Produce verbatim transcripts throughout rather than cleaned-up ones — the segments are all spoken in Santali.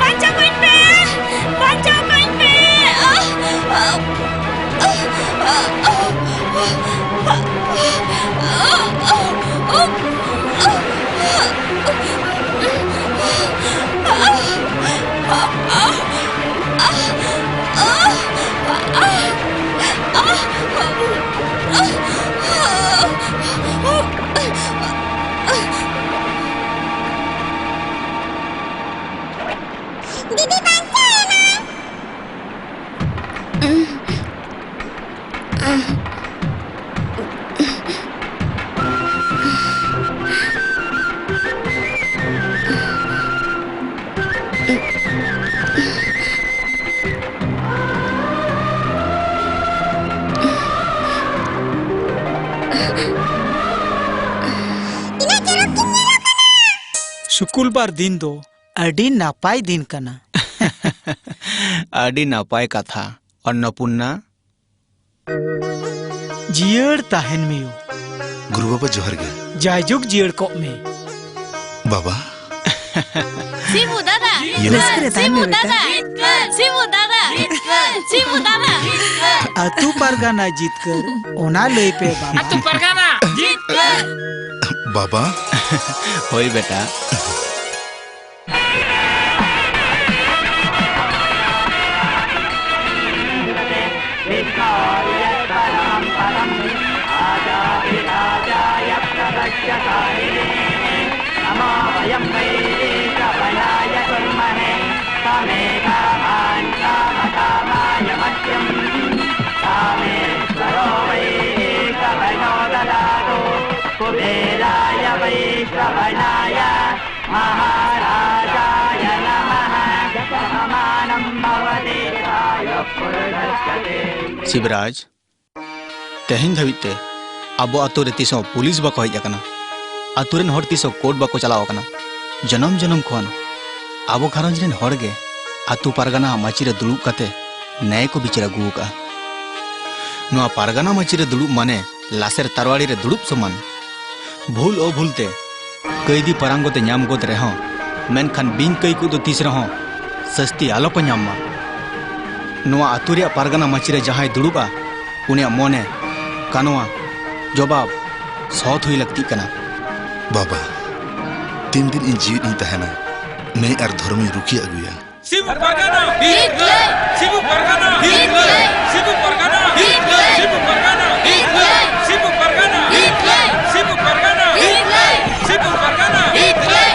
ᱵᱟᱧᱪᱟᱣ ᱠᱟᱹᱧ ᱯᱮ! ᱵᱟᱧᱪᱟᱣ ᱠᱟᱹᱧ ᱯᱮ! ᱫᱤᱫᱤ ᱵᱟᱧᱪᱟᱣ ᱮᱱᱟᱭ᱾ ᱛᱤᱱᱟᱹᱜ ᱪᱚᱨᱚᱠ ᱠᱤᱱ ᱧᱮᱞᱚᱜ ᱠᱟᱱᱟ᱾ ᱥᱩᱠᱩᱞ ᱵᱟᱨ ᱫᱤᱱ ᱫᱚ ᱟᱹᱰᱤ ᱱᱟᱯᱟᱭ ᱫᱤᱱ ᱠᱟᱱᱟ᱾ ᱟᱹᱰᱤ ᱱᱟᱯᱟᱭ ᱠᱟᱛᱷᱟ, ᱚᱱᱱᱚᱯᱩᱨᱱᱟ᱾ ᱡᱤᱭᱟᱹᱲ ᱛᱟᱦᱮᱱ ᱢᱮᱭᱳ᱾ ᱜᱩᱨᱩ ᱵᱟᱵᱟ, ᱡᱚᱦᱟᱨ ᱜᱮ᱾ ᱡᱟᱭᱡᱩᱜᱽ ᱡᱤᱭᱟᱹᱲ ᱠᱚᱜ ᱢᱮ᱾ ᱵᱟᱵᱟ᱾ ᱥᱤᱵᱩ ᱫᱟᱫᱟ᱾ ᱤᱭᱟᱹ᱾ ᱨᱟᱹᱥᱠᱟᱹ ᱨᱮ ᱛᱟᱦᱮᱱ ᱢᱮ, ᱥᱤᱵᱩ ᱵᱮᱴᱟ᱾ ᱫᱟᱫᱟ᱾ ᱥᱤᱵᱩ ᱫᱟᱫᱟ᱾ ᱥᱤᱵᱩ ᱫᱟᱫᱟ᱾ ᱟᱹᱛᱩ ᱯᱟᱨᱜᱟᱱᱟ ᱡᱤᱛᱠᱟᱹᱨ, ᱚᱱᱟ ᱞᱟᱹᱭ ᱯᱮ, ᱵᱟᱵᱟ᱾ ᱟᱹᱛᱩ ᱯᱟᱨᱜᱟᱱᱟ ᱡᱤᱛᱠᱟᱹᱨ᱾ ᱵᱟᱵᱟ᱾ ᱦᱳᱭ, ᱵᱮᱴᱟ᱾ कुबेराय वैश्रवणाय महाराजाय नमः। यजमानं भवति शिवराज, ᱛᱮᱦᱮᱧ ᱫᱷᱟᱹᱵᱤᱡ ᱛᱮ ᱟᱵᱚ ᱟᱛᱳ ᱨᱮ ᱛᱤᱥ ᱦᱚᱸ ᱯᱩᱞᱤᱥ ᱵᱟᱠᱚ ᱦᱮᱡ ᱟᱠᱟᱱᱟ, ᱟᱛᱳ ᱨᱮᱱ ᱦᱚᱲ ᱛᱤᱥ ᱦᱚᱸ ᱠᱳᱨᱴ ᱵᱟᱠᱚ ᱪᱟᱞᱟᱣ ᱟᱠᱟᱱᱟ᱾ ᱡᱚᱱᱚᱢ ᱡᱚᱱᱚᱢ ᱠᱷᱚᱱ ᱟᱵᱚ ᱜᱷᱟᱨᱚᱸᱡᱽ ᱨᱮᱱ ᱦᱚᱲ ᱜᱮ ᱟᱛᱳ ᱯᱟᱨᱜᱟᱱᱟ ᱢᱟᱹᱪᱤ ᱨᱮ ᱫᱩᱲᱩᱵ ᱠᱟᱛᱮ ᱱᱮᱭ ᱠᱚ ᱵᱤᱪᱟᱹᱨ ᱟᱹᱜᱩ ᱟᱠᱟᱫᱼᱟ᱾ ᱱᱚᱣᱟ ᱯᱟᱨᱜᱟᱱᱟ ᱢᱟᱹᱪᱤ ᱨᱮ ᱫᱩᱲᱩᱵ ᱢᱟᱱᱮ ᱞᱟᱥᱮᱨ ᱛᱟᱨᱣᱟᱲᱤ ᱨᱮ ᱫᱩᱲᱩᱵ ᱥᱚᱢᱟᱱ᱾ ᱵᱷᱩᱞ ᱚᱵᱷᱩᱞ ᱛᱮ ᱠᱟᱹᱭᱫᱤ ᱯᱟᱨᱟᱝᱜᱚᱛ ᱮ ᱧᱟᱢ ᱜᱚᱫ ᱨᱮᱦᱚᱸ, ᱢᱮᱱᱠᱷᱟᱱ ᱵᱤᱧ ᱠᱟᱹᱭ ᱠᱚ ᱫᱚ ᱛᱤᱥ ᱨᱮᱦᱚᱸ ᱥᱟᱹᱥᱛᱤ ᱟᱞᱚ ᱠᱚ ᱧᱟᱢ ᱢᱟ᱾ ᱱᱚᱣᱟ ᱟᱹᱛᱩ ᱨᱮᱭᱟᱜ ᱯᱟᱨᱜᱟᱱᱟ ᱢᱟᱹᱪᱤ ᱨᱮ ᱡᱟᱦᱟᱸᱭ ᱫᱩᱲᱩᱵᱼᱟ, ᱩᱱᱤᱭᱟᱜ ᱢᱚᱱᱮ, ᱠᱟᱱᱣᱟ, ᱡᱚᱵᱟᱵ ᱥᱚᱛ ᱦᱩᱭ ᱞᱟᱹᱠᱛᱤᱜ ᱠᱟᱱᱟ᱾ ᱵᱟᱵᱟ, ᱛᱤᱱ ᱫᱤᱱ ᱤᱧ ᱡᱤᱣᱤᱫ ᱤᱧ ᱛᱟᱦᱮᱱᱟ, ᱱᱟᱹᱭ ᱟᱨ ᱫᱷᱚᱨᱚᱢᱤᱧ ᱨᱩᱠᱷᱤᱭᱟᱹ ᱟᱹᱜᱩᱭᱟ᱾ ᱥᱤᱵᱩ ᱯᱟᱨᱜᱟᱱᱟ ᱦᱤᱡᱞᱟᱹᱭ! ᱥᱤᱵᱩ ᱯᱟᱨᱜᱟᱱᱟ ᱦᱤᱡᱞᱟᱹᱭ! ᱥᱤᱵᱩ ᱯᱟᱨᱜᱟᱱᱟ ᱦᱤᱡᱞᱟᱹᱭ! ᱥᱤᱵᱩ ᱯᱟᱨᱜᱟᱱᱟ ᱦᱤᱡᱞᱟᱹᱭ! ᱥᱤᱵᱩ ᱯᱟᱨᱜᱟᱱᱟ ᱦᱤᱡᱞᱟᱹᱭ! ᱥᱤᱵᱩ ᱯᱟᱨᱜᱟᱱᱟ ᱦᱤᱡᱞᱟᱹᱭ! ᱥᱤᱵᱩ ᱯᱟᱨᱜᱟᱱᱟ ᱦᱤᱡᱞᱟᱹᱭ!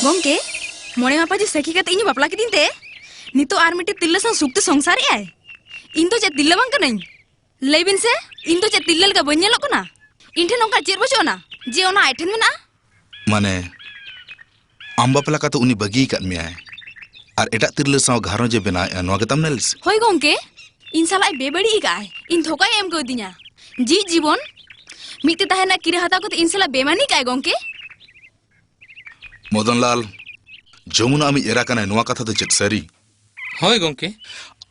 ᱜᱚᱝᱠᱮ, ᱢᱚᱬᱮ ᱢᱟᱯᱟᱡᱤ ᱥᱟᱹᱠᱷᱤ ᱠᱟᱛᱮ ᱤᱧ ᱵᱟᱯᱞᱟ ᱠᱤᱫᱤᱧ ᱛᱮ ᱱᱤᱛᱚᱜ ᱟᱨ ᱢᱤᱫᱴᱮᱡ ᱛᱤᱨᱞᱟᱹ ᱥᱟᱶ ᱥᱩᱠᱛᱮ ᱥᱚᱝᱥᱟᱨᱮᱜ ᱟᱭ? ᱤᱧ ᱫᱚ ᱪᱮᱫ ᱛᱤᱨᱞᱟᱹ ᱵᱟᱝ ᱠᱟᱹᱱᱟᱹᱧ? ᱞᱟᱹᱭ ᱵᱤᱱ ᱥᱮ, ᱤᱧ ᱫᱚ ᱪᱮᱫ ᱛᱤᱨᱞᱟᱹ ᱞᱮᱠᱟ ᱵᱟᱹᱧ ᱧᱮᱞᱚᱜ ᱠᱟᱱᱟ? ᱤᱧ ᱴᱷᱮᱱ ᱚᱱᱠᱟ ᱪᱮᱫ ᱵᱟᱹᱪᱩᱜ ᱟᱱᱟ ᱡᱮ ᱚᱱᱟ ᱟᱡ ᱴᱷᱮᱱ ᱢᱮᱱᱟᱜᱼᱟ? ᱢᱟᱱᱮ, ᱟᱢ ᱵᱟᱯᱞᱟ ᱠᱟᱛᱮ ᱩᱱᱤ ᱵᱟᱹᱜᱤ ᱟᱠᱟᱫ ᱢᱮᱭᱟᱭ, ᱟᱨ ᱮᱴᱟᱜ ᱛᱤᱨᱞᱟᱹ ᱥᱟᱶ ᱜᱷᱟᱨᱚᱸᱡᱽ ᱮ ᱵᱮᱱᱟᱣᱮᱫᱼᱟ, ᱱᱚᱣᱟ ᱜᱮᱛᱟᱢ ᱱᱟᱞᱤᱥ? ᱦᱳᱭ ᱜᱚᱝᱠᱮ, ᱤᱧ ᱥᱟᱞᱟᱜ ᱮ ᱵᱮᱵᱟᱹᱲᱤᱡ ᱟᱠᱟᱫᱼᱟᱭ, ᱤᱧ ᱫᱷᱳᱠᱟᱭ ᱮᱢ ᱠᱟᱣᱫᱤᱧᱟ᱾ ᱡᱤᱣᱤᱫ ᱡᱤᱵᱚᱱ ᱢᱤᱫ ᱛᱮ ᱛᱟᱦᱮᱱᱟ ᱠᱤᱨᱤ ᱦᱟᱛᱟᱣ ᱠᱟᱛᱮ ᱤᱧ ᱥᱟᱞᱟᱜ ᱵᱮᱢᱟᱱᱤ ᱠᱟᱜᱼᱟᱭ ᱜᱚᱝᱠᱮ᱾ ᱢᱚᱫᱚᱱᱞᱟᱞ, ᱡᱚᱢᱩᱱᱟ ᱟᱢᱤᱡ ᱮᱨᱟ ᱠᱟᱱᱟᱭ, ᱱᱚᱣᱟ ᱠᱟᱛᱷᱟ ᱫᱚ ᱪᱮᱫ ᱥᱟᱹᱨᱤ? ᱦᱳᱭ ᱜᱚᱝᱠᱮ᱾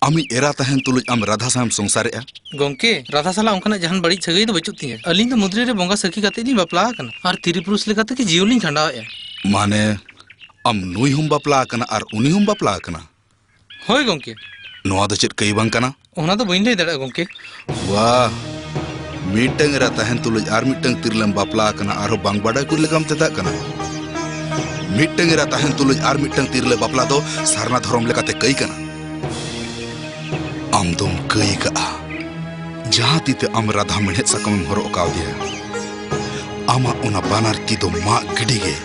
ᱟᱢᱤᱡ ᱮᱨᱟ ᱛᱟᱦᱮᱱ ᱛᱩᱞᱩᱡ ᱟᱢ ᱨᱟᱫᱷᱟ ᱥᱟᱶᱮᱢ ᱥᱚᱝᱥᱟᱨᱮᱜᱼᱟ? ᱜᱚᱝᱠᱮ, ᱨᱟᱫᱷᱟ ᱥᱟᱞᱟᱜ ᱚᱱᱠᱟᱱᱟᱜ ᱡᱟᱦᱟᱱ ᱵᱟᱹᱲᱤᱡ ᱥᱟᱹᱜᱟᱹᱭ ᱫᱚ ᱵᱟᱹᱪᱩᱜ ᱛᱤᱧᱟᱹ᱾ ᱟᱹᱞᱤᱧ ᱫᱚ ᱢᱩᱫᱽᱨᱤ ᱨᱮ ᱵᱚᱸᱜᱟ ᱥᱟᱹᱠᱷᱤ ᱠᱟᱛᱮ ᱞᱤᱧ ᱵᱟᱯᱞᱟ ᱟᱠᱟᱱᱟ ᱟᱨ ᱛᱤᱨᱤ ᱯᱩᱨᱩᱥ ᱞᱮᱠᱟ ᱛᱮᱜᱮ ᱡᱤᱭᱚᱱ ᱞᱤᱧ ᱠᱷᱟᱸᱰᱟᱣᱮᱫᱼᱟ᱾ ᱢᱟᱱᱮ, ᱟᱢ ᱱᱩᱭ ᱦᱚᱸᱢ ᱵᱟᱯᱞᱟ ᱟᱠᱟᱱᱟ ᱟᱨ ᱩᱱᱤ ᱦᱚᱸᱢ ᱵᱟᱯᱞᱟ ᱟᱠᱟᱱᱟ? ᱦᱳᱭ ᱜᱚᱝᱠᱮ᱾ ᱱᱚᱣᱟ ᱫᱚ ᱪᱮᱫ ᱠᱟᱹᱭ ᱵᱟᱝ ᱠᱟᱱᱟ? ᱚᱱᱟ ᱫᱚ ᱵᱟᱹᱧ ᱞᱟᱹᱭ ᱫᱟᱲᱮᱭᱟᱜᱼᱟ ᱜᱚᱝᱠᱮ᱾ ᱣᱟᱦ, ᱢᱤᱫᱴᱟᱝ ᱮᱨᱟ ᱛᱟᱦᱮᱱ ᱛᱩᱞᱩᱡ ᱟᱨ ᱢᱤᱫᱴᱟᱝ ᱛᱤᱨᱞᱟᱹᱢ ᱵᱟᱯᱞᱟ ᱟᱠᱟᱱᱟ, ᱟᱨᱦᱚᱸ ᱵᱟᱝ ᱵᱟᱰᱟᱭ ᱠᱩᱲᱤ ᱞᱮᱠᱟᱢ ᱛᱮᱛᱟᱜ ᱠᱟᱱᱟ᱾ ᱢᱤᱫᱴᱟᱝ ᱮᱨᱟ ᱛᱟᱦᱮᱱ ᱛᱩᱞᱩᱡ ᱟᱨ ᱢᱤᱫᱴᱟᱝ ᱛᱤᱨᱞᱟᱹ ᱵᱟᱯᱞᱟ ᱫᱚ ᱥᱟᱨᱱᱟ ᱫᱷᱚᱨᱚᱢ ᱞᱮᱠᱟᱛᱮ ᱠᱟᱹᱭ ᱠᱟᱱᱟ᱾ ᱟᱢ ᱫᱚᱢ ᱠᱟᱹᱭ ᱠᱟᱜᱼᱟ, ᱡᱟᱦᱟᱸ ᱛᱤ ᱛᱮ ᱟᱢ ᱨᱟᱫᱷᱟ ᱢᱮᱲᱦᱮᱫ ᱥᱟᱠᱟᱢᱮᱢ ᱦᱚᱨᱚᱜ ᱠᱟᱣᱫᱮᱭᱟ᱾ ᱟᱢᱟᱜ ᱚᱱᱟ ᱵᱟᱱᱟᱨ ᱛᱤ ᱫᱚ ᱢᱟᱜ ᱜᱤᱰᱤ ᱜᱮ᱾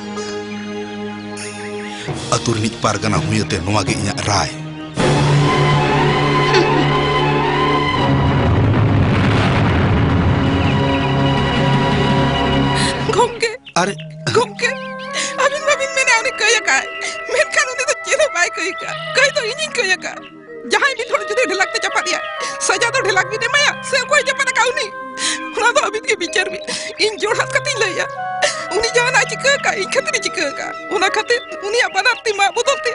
ᱟᱹᱛᱩ ᱨᱤᱱᱤᱡ ᱯᱟᱨᱜᱟᱱᱟ ᱦᱩᱭᱟᱹᱛᱮ ᱱᱚᱣᱟ ᱜᱮ ᱤᱧᱟᱹᱜ ᱨᱟᱭ᱾ ᱜᱚᱢᱠᱮ, ᱟᱨᱮ ᱜᱚᱢᱠᱮ, ᱟᱹᱵᱤᱱ ᱢᱟᱵᱤᱱ ᱢᱮᱱᱟ ᱩᱱᱤ ᱠᱟᱹᱭ ᱟᱠᱟᱫ, ᱢᱮᱱᱠᱷᱟᱱ ᱩᱱᱤ ᱫᱚ ᱪᱮᱫ ᱦᱚᱸ ᱵᱟᱭ ᱠᱟᱹᱭ ᱟᱠᱟᱫ᱾ ᱠᱟᱹᱭ ᱫᱚ ᱤᱧᱤᱧ ᱠᱟᱹᱭ ᱟᱠᱟᱫ᱾ ᱡᱟᱦᱟᱸᱭ ᱢᱤᱫ ᱦᱚᱲ ᱡᱩᱫᱤ ᱰᱷᱮᱞᱟᱠ ᱛᱮ ᱪᱟᱯᱟᱫ ᱮᱭᱟ, ᱥᱟᱡᱟ ᱫᱚ ᱰᱷᱮᱞᱟᱠ ᱵᱤᱱ ᱮᱢᱟᱭᱟ ᱥᱮ ᱚᱠᱚᱭ ᱪᱟᱯᱟᱫ ᱟᱠᱟᱫ ᱩᱱᱤ? ᱚᱱᱟ ᱫᱚ ᱟᱹᱵᱤᱱ ᱜᱮ ᱵᱤᱪᱟᱹᱨ ᱵᱤᱱ᱾ ᱤᱧ ᱡᱳᱲᱦᱟᱛ ᱠᱟᱛᱮᱧ ᱞᱟᱹᱭᱟ, ᱩᱱᱤ ᱡᱟᱦᱟᱱᱟᱜ ᱮ ᱪᱤᱠᱟᱹ ᱟᱠᱟᱫ, ᱤᱧ ᱠᱷᱟᱹᱛᱤᱨ ᱮ ᱪᱤᱠᱟᱹ ᱟᱠᱟᱫ᱾ ᱚᱱᱟ ᱠᱷᱟᱹᱛᱤᱨ ᱩᱱᱤᱭᱟᱜ ᱵᱟᱱᱟᱨ ᱛᱤ ᱢᱟᱜ ᱵᱚᱫᱚᱞ ᱛᱮ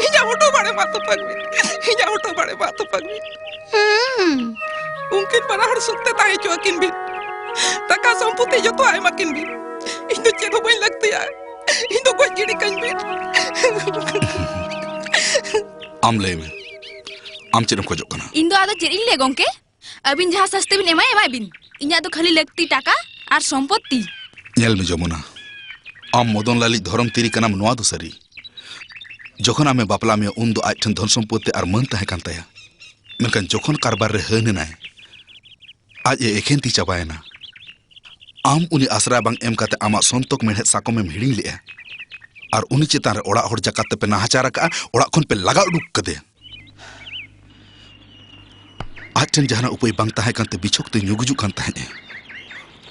ᱤᱧᱟᱜ ᱦᱚᱴᱚᱜ ᱵᱟᱲᱮ ᱢᱟᱜ ᱛᱚᱯᱟᱜ ᱵᱤᱱ᱾ ᱤᱧᱟᱜ ᱦᱚᱴᱚᱜ ᱵᱟᱲᱮ ᱢᱟᱜ ᱛᱚᱯᱟᱜ ᱵᱤᱱ᱾ ᱦᱩᱸ᱾ ᱩᱱᱠᱤᱱ ᱵᱟᱱᱟ ᱦᱚᱲ ᱥᱩᱠ ᱛᱮ ᱛᱟᱦᱮᱸ ᱦᱚᱪᱚ ᱟᱹᱠᱤᱱ ᱵᱤᱱ᱾ ᱴᱟᱠᱟ ᱥᱚᱢᱯᱚᱛᱤ ᱡᱚᱛᱚᱣᱟᱜ ᱮᱢᱟ ᱠᱤᱱ ᱵᱤᱱ᱾ ᱤᱧ ᱫᱚ ᱪᱮᱫ ᱦᱚᱸ ᱵᱟᱹᱧ ᱞᱟᱹᱠᱛᱤᱭᱟ᱾ ᱤᱧ ᱫᱚ ᱜᱚᱡ ᱜᱤᱰᱤ ᱠᱟᱹᱧ ᱵᱤᱱ᱾ ᱟᱢ ᱞᱟᱹᱭ ᱢᱮ, ᱟᱢ ᱪᱮᱫ ᱮᱢ ᱠᱷᱚᱡᱚᱜ ᱠᱟᱱᱟ? ᱤᱧ ᱫᱚ ᱟᱫᱚ ᱪᱮᱫ ᱤᱧ ᱞᱟᱹᱭᱟ ᱜᱚᱝᱠᱮ? ᱟᱹᱵᱤᱱ ᱡᱟᱦᱟᱸ ᱥᱟᱥᱛᱤ ᱵᱤᱱ ᱮᱢᱟᱭᱟ, ᱮᱢᱟᱭ ᱵᱤᱱ᱾ ᱤᱧᱟᱜ ᱫᱚ ᱠᱷᱟᱹᱞᱤ ᱞᱟᱹᱠᱛᱤ ᱴᱟᱠᱟ ᱟᱨ ᱥᱚᱢᱯᱚᱛᱛᱤ᱾ ᱧᱮᱞ ᱢᱮ ᱡᱚᱢᱩᱱᱟ, ᱟᱢ ᱢᱚᱫᱚᱱᱞᱟᱞᱤᱡ ᱫᱷᱚᱨᱚᱢ ᱛᱤᱨᱤ ᱠᱟᱱᱟᱢ, ᱱᱚᱣᱟ ᱫᱚ ᱥᱟᱹᱨᱤ᱾ ᱡᱚᱠᱷᱚᱱ ᱟᱢᱮ ᱵᱟᱯᱞᱟ ᱢᱮᱭᱟ, ᱩᱱ ᱫᱚ ᱟᱡ ᱴᱷᱮᱱ ᱫᱷᱚᱱ ᱥᱚᱢᱯᱚᱛᱛᱤ ᱟᱨ ᱢᱟᱹᱱ ᱛᱟᱦᱮᱸ ᱠᱟᱱ ᱛᱟᱭᱟ, ᱢᱮᱱᱠᱷᱟᱱ ᱡᱚᱠᱷᱚᱱ ᱠᱟᱨᱵᱟᱨ ᱨᱮ ᱦᱟᱹᱱ ᱮᱱᱟᱭ, ᱟᱡ ᱮ ᱮᱠᱷᱮᱱ ᱛᱤ ᱪᱟᱵᱟᱭᱮᱱᱟ᱾ ᱟᱢ ᱩᱱᱤ ᱟᱥᱨᱟ ᱵᱟᱝ ᱮᱢ ᱠᱟᱛᱮ ᱟᱢᱟᱜ ᱥᱚᱱᱛᱚᱠ ᱢᱮᱲᱦᱮᱫ ᱥᱟᱠᱚᱢᱮᱢ ᱦᱤᱲᱤᱧ ᱞᱮᱜᱼᱟ ᱟᱨ ᱩᱱᱤ ᱪᱮᱛᱟᱱ ᱨᱮ ᱚᱲᱟᱜ ᱦᱚᱲ ᱡᱟᱠᱟᱛ ᱛᱮᱯᱮ ᱱᱟᱦᱟᱪᱟᱨ ᱟᱠᱟᱫᱼᱟ, ᱚᱲᱟᱜ ᱠᱷᱚᱱ ᱯᱮ ᱞᱟᱜᱟ ᱩᱰᱩᱠ ᱠᱟᱫᱮᱭᱟ᱾ ᱟᱡ ᱴᱷᱮᱱ ᱡᱟᱦᱟᱱᱟᱜ ᱩᱯᱟᱹᱭ ᱵᱟᱝ ᱛᱟᱦᱮᱸ ᱠᱟᱱᱛᱮ ᱵᱤᱪᱷᱚᱠ ᱛᱮ ᱧᱩ ᱜᱩᱡᱩᱜ ᱠᱟᱱ ᱛᱟᱦᱮᱸᱫ ᱮ᱾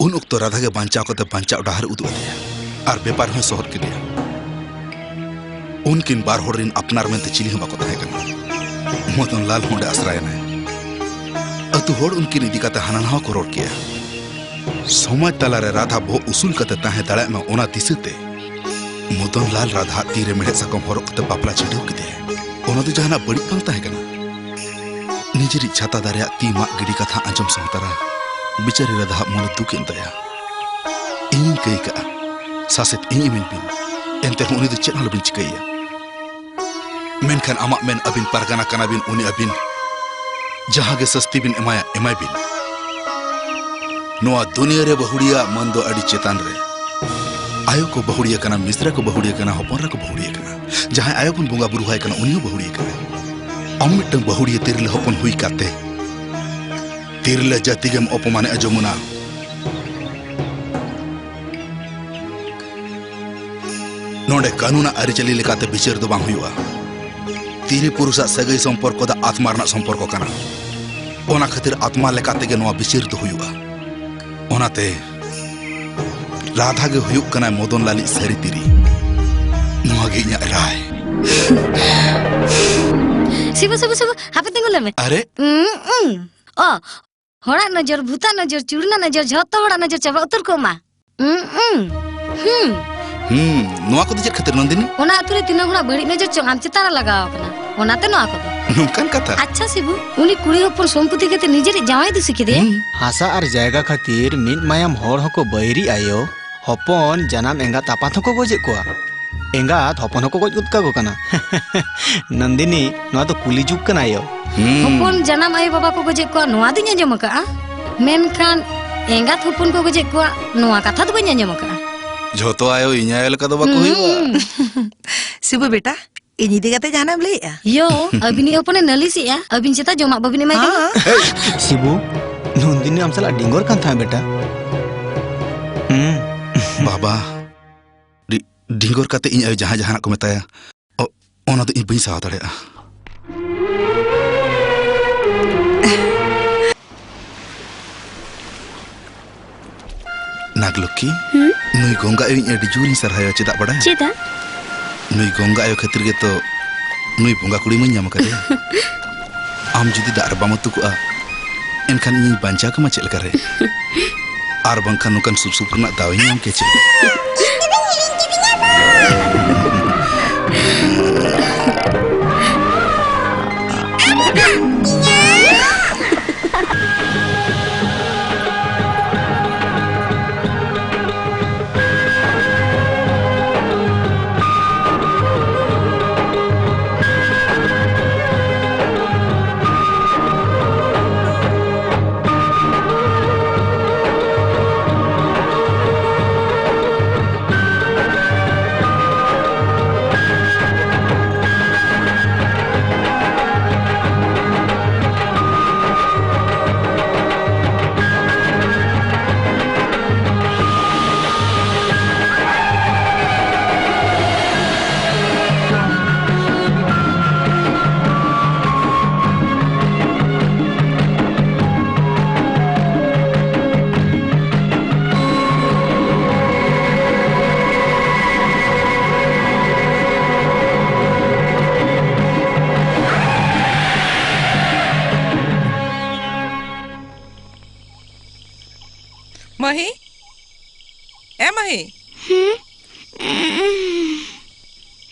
ᱩᱱ ᱚᱠᱛᱚ ᱨᱟᱫᱷᱟ ᱜᱮ ᱵᱟᱧᱪᱟᱣ ᱠᱟᱛᱮ ᱵᱟᱧᱪᱟᱣ ᱰᱟᱦᱟᱨ ᱮ ᱩᱫᱩᱜ ᱟᱫᱮᱭᱟ ᱟᱨ ᱵᱮᱯᱟᱨ ᱦᱚᱸᱭ ᱥᱚᱦᱚᱫ ᱠᱮᱫᱮᱭᱟ᱾ ᱩᱱᱠᱤᱱ ᱵᱟᱨ ᱦᱚᱲ ᱨᱤᱱ ᱟᱯᱱᱟᱨ ᱢᱮᱱᱛᱮ ᱪᱤᱞᱤ ᱦᱚᱸ ᱵᱟᱠᱚ ᱛᱟᱦᱮᱸ ᱠᱟᱱᱟ᱾ ᱢᱚᱫᱚᱱ ᱞᱟᱞ ᱦᱚᱸ ᱚᱸᱰᱮ ᱟᱥᱨᱟᱭᱮᱱᱟᱭ᱾ ᱟᱹᱛᱩ ᱦᱚᱲ ᱩᱱᱠᱤᱱ ᱤᱫᱤ ᱠᱟᱛᱮ ᱦᱟᱱᱟ ᱱᱟᱣᱟ ᱠᱚ ᱨᱚᱲ ᱠᱮᱜᱼᱟ᱾ ᱥᱚᱢᱟᱡᱽ ᱛᱟᱞᱟᱨᱮ ᱨᱟᱫᱷᱟ ᱵᱚᱦᱚᱜ ᱩᱥᱩᱞ ᱠᱟᱛᱮ ᱛᱟᱦᱮᱸ ᱫᱟᱲᱮᱭᱟᱜ ᱢᱟ, ᱚᱱᱟ ᱫᱤᱥᱟᱹᱛᱮ ᱢᱚᱫᱚᱱ ᱞᱟᱞ ᱨᱟᱫᱷᱟ ᱟᱜ ᱛᱤᱨᱮ ᱢᱮᱲᱦᱮᱫ ᱥᱟᱠᱚᱢ ᱦᱚᱨᱚᱜ ᱠᱟᱛᱮ ᱵᱟᱯᱞᱟ ᱪᱷᱤᱰᱟᱹᱣ ᱠᱮᱫᱮᱭᱟ᱾ ᱚᱱᱟ ᱫᱚ ᱡᱟᱦᱟᱱᱟᱜ ᱵᱟᱹᱲᱤᱡ ᱵᱟᱝ ᱛᱟᱦᱮᱸ ᱠᱟᱱᱟ᱾ ᱱᱤᱡᱮᱨᱤᱡ ᱪᱷᱟᱛᱟ ᱫᱟᱨᱮᱭᱟᱜ ᱛᱤ ᱢᱟᱜ ᱜᱤᱰᱤ ᱠᱟᱛᱷᱟ ᱟᱸᱡᱚᱢ ᱥᱟᱶ ᱛᱟᱨᱟ ᱵᱤᱪᱟᱹᱨᱤ ᱨᱟᱫᱷᱟ ᱟᱜ ᱢᱚᱱᱮ ᱫᱩᱠ ᱮᱱ ᱛᱟᱭᱟ᱾ ᱤᱧᱤᱧ ᱠᱟᱹᱭ ᱠᱟᱜᱼᱟ, ᱥᱟᱥᱮᱛ ᱤᱧ ᱤᱢᱟᱹᱧ ᱵᱤᱱ, ᱮᱱᱛᱮ ᱨᱮᱦᱚᱸ ᱩᱱᱤ ᱫᱚ ᱪᱮᱫ ᱦᱚᱸ ᱟᱞᱚᱵᱤᱱ ᱪᱤᱠᱟᱹᱭᱮᱭᱟ᱾ ᱢᱮᱱᱠᱷᱟᱱ ᱟᱢᱟᱜ ᱢᱮᱱ, ᱟᱹᱵᱤᱱ ᱯᱟᱨᱜᱟᱱᱟ ᱠᱟᱱᱟᱵᱤᱱ, ᱩᱱᱤ ᱟᱹᱵᱤᱱ ᱡᱟᱦᱟᱸ ᱜᱮ ᱥᱟᱹᱥᱛᱤ ᱵᱤᱱ ᱮᱢᱟᱭᱟ, ᱮᱢᱟᱭ ᱵᱤᱱ᱾ ᱱᱚᱣᱟ ᱫᱩᱱᱤᱭᱟᱹ ᱨᱮ ᱵᱟᱹᱦᱩᱲᱤᱭᱟᱹ ᱟᱜ ᱢᱟᱹᱱ ᱫᱚ ᱟᱹᱰᱤ ᱪᱮᱛᱟᱱ ᱨᱮ᱾ ᱟᱭᱳ ᱠᱚ ᱵᱟᱹᱦᱩᱲᱤᱭᱟᱹ ᱠᱟᱱᱟ, ᱢᱤᱥᱨᱟ ᱠᱚ ᱵᱟᱹᱦᱩᱲᱤᱭᱟᱹ ᱠᱟᱱᱟ, ᱦᱚᱯᱚᱱ ᱮᱨᱟ ᱠᱚ ᱵᱟᱹᱦᱩᱲᱤᱭᱟᱹ ᱠᱟᱱᱟ᱾ ᱡᱟᱦᱟᱸᱭ ᱟᱭᱳ ᱵᱚᱱ ᱵᱚᱸᱜᱟ ᱵᱩᱨᱩ ᱟᱭ ᱠᱟᱱᱟ, ᱩᱱᱤ ᱦᱚᱸ ᱵᱟᱹᱦᱩᱲᱤᱭᱟᱹ ᱠᱟᱱᱟᱭ᱾ ᱟᱢ ᱢᱤᱫᱴᱟᱝ ᱵᱟᱹᱦᱩᱲᱤᱭᱟᱹ ᱛᱤᱨᱞᱟᱹ ᱦᱚᱯᱚᱱ ᱦᱩᱭ ᱠᱟᱛᱮ ᱛᱤᱨᱞᱟᱹ ᱡᱟᱹᱛᱤ ᱜᱮᱢ ᱚᱯᱚᱢᱟᱱᱮᱜᱼᱟ ᱡᱚᱢᱩᱱᱟ᱾ ᱱᱚᱰᱮ ᱠᱟᱹᱱᱩᱱᱟᱜ ᱟᱹᱨᱤᱪᱟᱹᱞᱤ ᱞᱮᱠᱟᱛᱮ ᱵᱤᱪᱟᱹᱨ ᱫᱚ ᱵᱟᱝ ᱦᱩᱭᱩᱜᱼᱟ᱾ ᱛᱤᱨᱤ ᱯᱩᱨᱩᱥᱟᱜ ᱥᱟᱹᱜᱟᱹᱭ ᱥᱚᱢᱯᱚᱨᱠᱚ ᱫᱚ ᱟᱛᱢᱟ ᱨᱮᱱᱟᱜ ᱥᱚᱢᱯᱚᱨᱠᱚ ᱠᱟᱱᱟ᱾ ᱚᱱᱟ ᱠᱷᱟᱹᱛᱤᱨ ᱟᱛᱢᱟ ᱞᱮᱠᱟ ᱛᱮᱜᱮ ᱱᱚᱣᱟ ᱵᱤᱪᱟᱹᱨ ᱫᱚ ᱦᱩᱭᱩᱜᱼᱟ᱾ ᱚᱱᱟᱛᱮ ᱨᱟᱫᱷᱟ ᱜᱮ ᱦᱩᱭᱩᱜ ᱠᱟᱱᱟᱭ ᱢᱚᱫᱚᱱ ᱞᱟᱞᱤᱡ ᱥᱟᱹᱨᱤ ᱛᱤᱨᱤ᱾ ᱱᱚᱣᱟ ᱜᱮ ᱤᱧᱟᱹᱜ ᱨᱟᱭ᱾ ᱥᱤᱵᱩ, ᱥᱤᱵᱩ, ᱥᱤᱵᱩ, ᱦᱟᱯᱮ ᱛᱤᱸᱜᱩ ᱞᱮ ᱢᱮ᱾ ᱟᱨᱮ? ᱩᱸ, ᱩᱸ᱾ ᱚ, ᱦᱚᱲᱟᱜ ᱱᱚᱡᱚᱨ, ᱵᱷᱩᱛᱟᱜ ᱱᱚᱡᱚᱨ, ᱪᱩᱲᱱᱟ ᱱᱚᱡᱚᱨ, ᱡᱷᱚᱛᱚ ᱦᱚᱲᱟᱜ ᱱᱚᱡᱚᱨ ᱪᱟᱵᱟ ᱩᱛᱟᱹᱨ ᱠᱚᱜ ᱢᱟ᱾ ᱩᱸ, ᱩᱸ, ᱦᱩᱸ᱾ ᱦᱩᱸ, ᱱᱚᱣᱟ ᱠᱚᱫᱚ ᱪᱮᱫ ᱠᱷᱟᱹᱛᱤᱨ, ᱱᱚᱱᱫᱤᱱᱤ? ᱚᱱᱟ ᱟᱹᱛᱩ ᱨᱮ ᱛᱤᱱᱟᱹᱜ ᱦᱚᱲᱟᱜ ᱵᱟᱹᱲᱤᱡ ᱱᱚᱡᱚᱨ ᱪᱚᱝ ᱟᱢ ᱪᱮᱛᱟᱱ ᱨᱮ ᱞᱟᱜᱟᱣ ᱟᱠᱟᱱᱟ, ᱚᱱᱟᱛᱮ ᱱᱚᱣᱟ ᱠᱚᱫᱚ᱾ ᱱᱚᱝᱠᱟᱱ ᱠᱟᱛᱷᱟ? ᱟᱪᱪᱷᱟ ᱥᱤᱵᱩ, ᱩᱱᱤ ᱠᱩᱲᱤ ᱦᱚᱯᱚᱱ ᱥᱚᱢᱯᱚᱛᱤ ᱠᱷᱟᱹᱛᱤᱨ ᱱᱤᱡᱮᱨᱤᱡ ᱡᱟᱶᱟᱭ ᱫᱩᱥᱤ ᱠᱮᱫᱮᱭᱟ? ᱦᱩᱸ᱾ ᱦᱟᱥᱟ ᱟᱨ ᱡᱟᱭᱜᱟ ᱠᱷᱟᱹᱛᱤᱨ ᱢᱤᱫ ᱢᱟᱭᱟᱢ ᱦᱚᱲ ᱦᱚᱸᱠᱚ ᱵᱟᱹᱭᱨᱤ ᱟᱭᱳ, ᱦᱚᱯᱚᱱ ᱡᱟᱱᱟᱢ ᱮᱸᱜᱟᱛ ᱟᱯᱟᱛ ᱦᱚᱸᱠᱚ ᱜᱚᱡᱮᱫ ᱠᱚᱣᱟ᱾ ᱮᱸᱜᱟᱛ ᱦᱚᱯᱚᱱ ᱦᱚᱸᱠᱚ ᱜᱚᱡ ᱜᱚᱫ ᱠᱟᱠᱚ ᱠᱟᱱᱟ᱾ ᱱᱚᱱᱫᱤᱱᱤ, ᱱᱚᱣᱟ ᱫᱚ ᱠᱩᱞᱤ ᱡᱩᱜᱽ ᱠᱟᱱᱟ ᱭᱳ᱾ ᱦᱩᱸ᱾ ᱦᱚᱯᱚᱱ ᱡᱟᱱᱟᱢ ᱟᱭᱳ ᱵᱟᱵᱟ ᱠᱚ ᱜᱚᱡᱮᱫ ᱠᱚᱣᱟ, ᱱᱚᱣᱟ ᱫᱚᱧ ᱟᱸᱡᱚᱢ ᱟᱠᱟᱜᱼᱟ᱾ ᱢᱮᱱᱠᱷᱟᱱ ᱮᱸᱜᱟᱛ ᱦᱚᱯᱚᱱ ᱠᱚ ᱜᱚᱡᱮᱫ ᱠᱚᱣᱟ, ᱱᱚᱣᱟ ᱠᱟᱛᱷᱟ ᱫᱚ ᱵᱟᱹᱧ ᱟᱸᱡᱚᱢ ᱟᱠᱟᱜᱼᱟ᱾ ᱡᱷᱚᱛᱚ ᱟᱭᱳ ᱤᱧ ᱟᱭᱳ ᱞᱮᱠᱟ ᱫᱚ ᱵᱟᱠᱚ ᱦᱩᱭᱩᱜᱼᱟ᱾ ᱦᱩᱸ᱾ ᱥᱤᱵᱩ ᱵᱮᱴᱟ, ᱤᱧ ᱤᱫᱤ ᱠᱟᱛᱮ ᱡᱟᱦᱟᱱᱟᱜ ᱮᱢ ᱞᱟᱹᱭᱮᱜᱼᱟ? ᱭᱳ, ᱟᱹᱵᱤᱱᱤᱡ ᱦᱚᱯᱚᱱᱮ ᱱᱟᱹᱞᱤᱥᱮᱜᱼᱟ, ᱟᱹᱵᱤᱱ ᱪᱮᱛᱟ ᱡᱚᱢᱟᱜ ᱵᱟᱹᱵᱤᱱ ᱮᱢᱟᱭ ᱠᱟᱱᱟ? ᱦᱮᱸ᱾ ᱥᱤᱵᱩ, ᱱᱚᱱᱫᱤᱱᱤ ᱟᱢ ᱥᱟᱞᱟᱜ ᱰᱤᱝᱜᱚᱨ ᱠᱟᱱ ᱛᱟᱦᱮᱸ ᱵᱮᱴᱟ᱾ ᱦᱩᱸ᱾ ᱵᱟᱵᱟ, ᱰᱤ-, ᱰᱤᱝᱜᱚᱨ ᱠᱟᱛᱮ ᱤᱧ ᱟᱭᱳ ᱡᱟᱦᱟᱸ ᱡᱟᱦᱟᱱᱟᱜ ᱠᱚ ᱢᱮᱛᱟᱭᱟ, ᱚ-, ᱚᱱᱟ ᱫᱚ ᱤᱧ ᱵᱟᱹᱧ ᱥᱟᱦᱟᱣ ᱫᱟᱲᱮᱭᱟᱜᱼᱟ᱾ ᱱᱟᱜᱽᱞᱚᱠᱠᱷᱤ, ᱦᱩᱸ? ᱱᱩᱭ ᱜᱚᱝᱜᱟ ᱟᱭᱳ ᱤᱧ ᱟᱹᱰᱤ ᱡᱳᱨᱤᱧ ᱥᱟᱨᱦᱟᱣᱮᱭᱟ, ᱪᱮᱫᱟᱜ ᱵᱟᱲᱟᱭᱟᱢ? ᱪᱮᱫᱟᱜ? ᱱᱩᱭ ᱜᱚᱝᱜᱟ ᱟᱭᱳ ᱠᱷᱟᱹᱛᱤᱨ ᱜᱮᱛᱚ ᱱᱩᱭ ᱵᱚᱸᱜᱟ ᱠᱩᱲᱤ ᱢᱟᱧ ᱧᱟᱢ ᱟᱠᱟᱫᱮᱭᱟ᱾ ᱟᱢ ᱡᱩᱫᱤ ᱫᱟᱜ ᱨᱮ ᱵᱟᱢ ᱟᱹᱛᱩ ᱠᱚᱜᱼᱟ, ᱮᱱᱠᱷᱟᱱ ᱤᱧᱤᱧ ᱵᱟᱧᱪᱟᱣ ᱠᱮᱢᱟ ᱪᱮᱫ ᱞᱮᱠᱟᱨᱮ? ᱟᱨ ᱵᱟᱝᱠᱷᱟᱱ ᱱᱚᱝᱠᱟᱱ ᱥᱩᱨ ᱥᱩᱯᱩᱨ ᱨᱮᱱᱟᱜ ᱫᱟᱣ ᱤᱧ ᱧᱟᱢ ᱠᱮᱭᱟ ᱪᱮ? ᱢᱟᱹᱭ᱾ ᱦᱩᱸ?